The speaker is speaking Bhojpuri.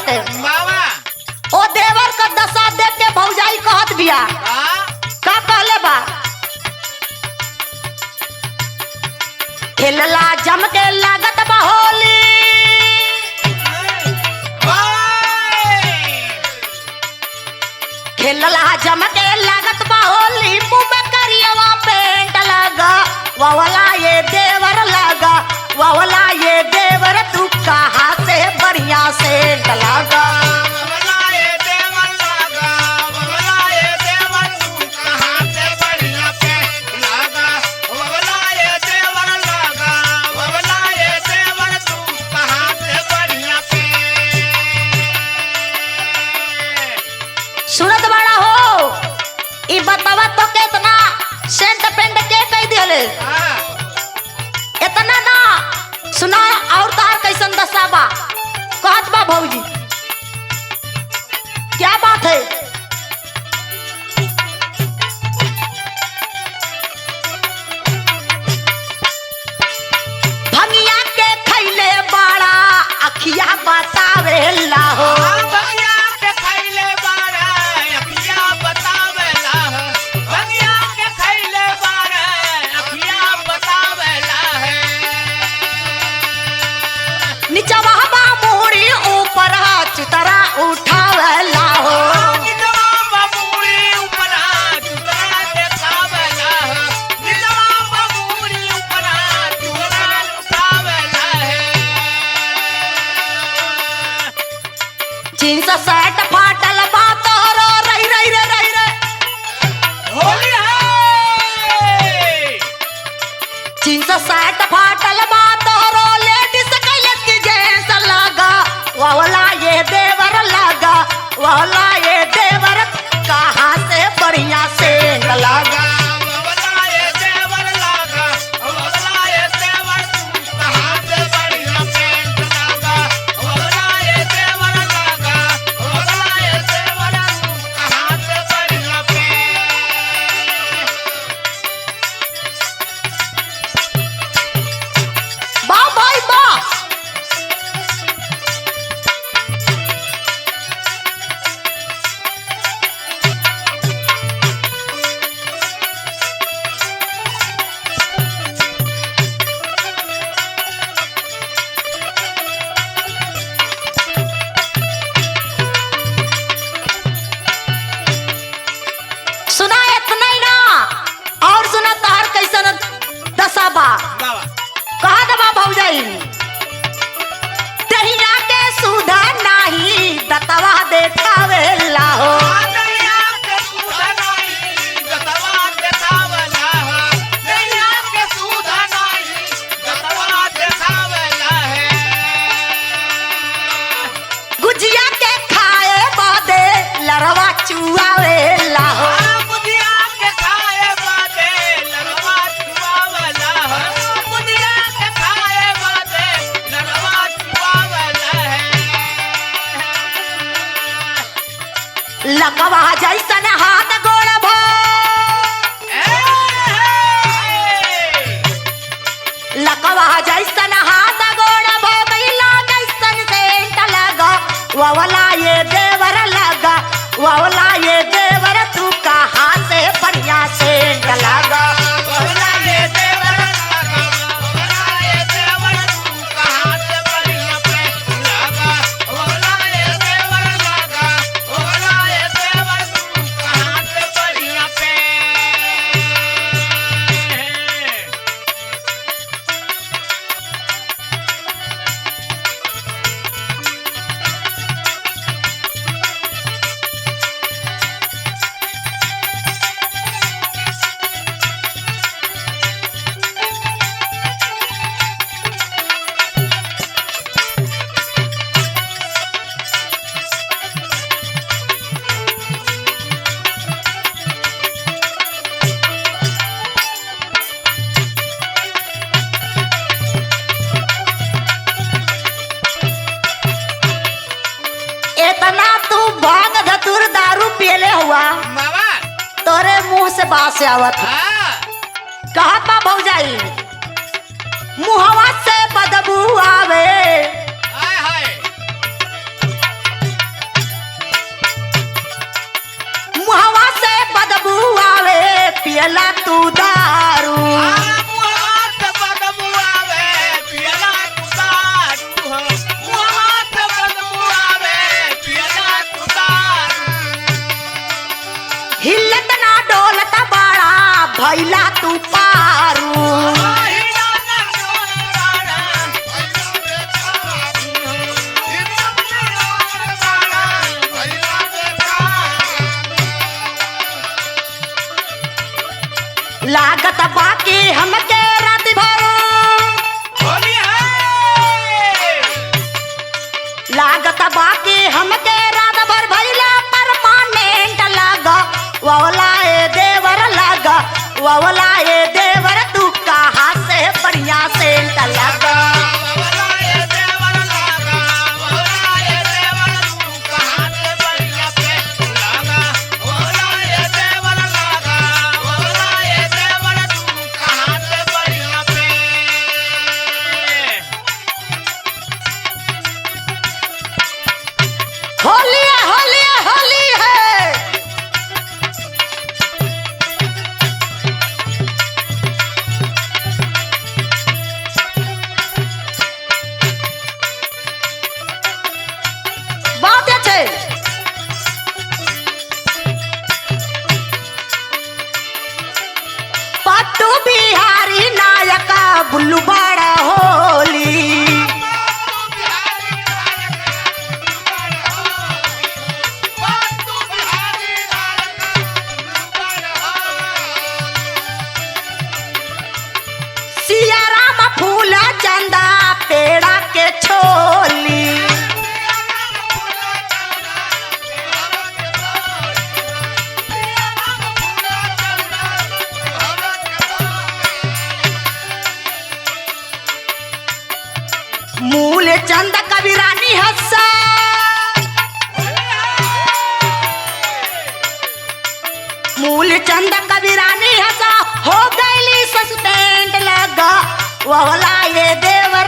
के। ओ देवर का दशा देख के भौजाई कहत बिया, का कहले बा? खेलला जम के लागत बा होली, खेलला जम के लागत बा होली, मुंह में करियवा पेंट लगा वावला ये देवर लगा वावला ये देवर, तू कहाँ से बढ़िया सेंट लगा। सुनत बाड़ा हो, ई बतावा तो केतना सेंट पेंट के कह दिहले इतना ना सुना और तार कैसन दशा बा। कहत बा भौजी, क्या बात है? भंगिया के खैले बाड़ा अखिया बतावेला हो, निचवा बा मूड़ी ऊपर चुतरा उठावेला हो। जींस शर्ट फाटल बा तोहरो रही रही रे रही रे, जींस शर्ट फाटल बा तोहरो, लेडीज कैलस की जेंट्स लगा वावला ये देवर लगा वावला ये देवर, कहाँ से बढ़िया सेंट लगा। वाह भाई वाह। सुना इतना ही ना और सुना तार कैसन दशा बा। कहा दबा भौजाई, दहिया के सुधा नाही दतवा देखावेला हो, गुजिया के खाए बदे लरवा चुआवेला हो। लकवा जैसन हाथ गोड़ भो, लकवा जैसन हाथ गोड़ भो, गैला जैसन सेंट लगा वावला ये देवर लगा वावला ये देवर, तू कहाँ से बढ़िया सेंट लगा। इतना तू भांग धतूर दारू पियले हुआ, तोरे मुंह से बास आवत। कहत बा भौजाई, मुहवा से बदबू आवे, पियला तू दारू। हिलत ना डोलत बाड़ा भैला तू पारू। लागत बाकी हमके रात भर, लागत बाकी हमके रात भर भैला परमानेंट लागा ववला ए देवर लागा ववला ए देवर तू कहाँ से बढ़िया सेंट लगा। होली है, होली है, होली है। बहुत अच्छे। पट्टू बिहारी नायक बुल्लू बड़ा होली। सियाराम फूल चंदा पेड़ा के छोली। मूल चंद कवि रानी हस्सा, मूल चंद कवि रानी हसा हो गईली सस्पेंड लगा वहला ये देवर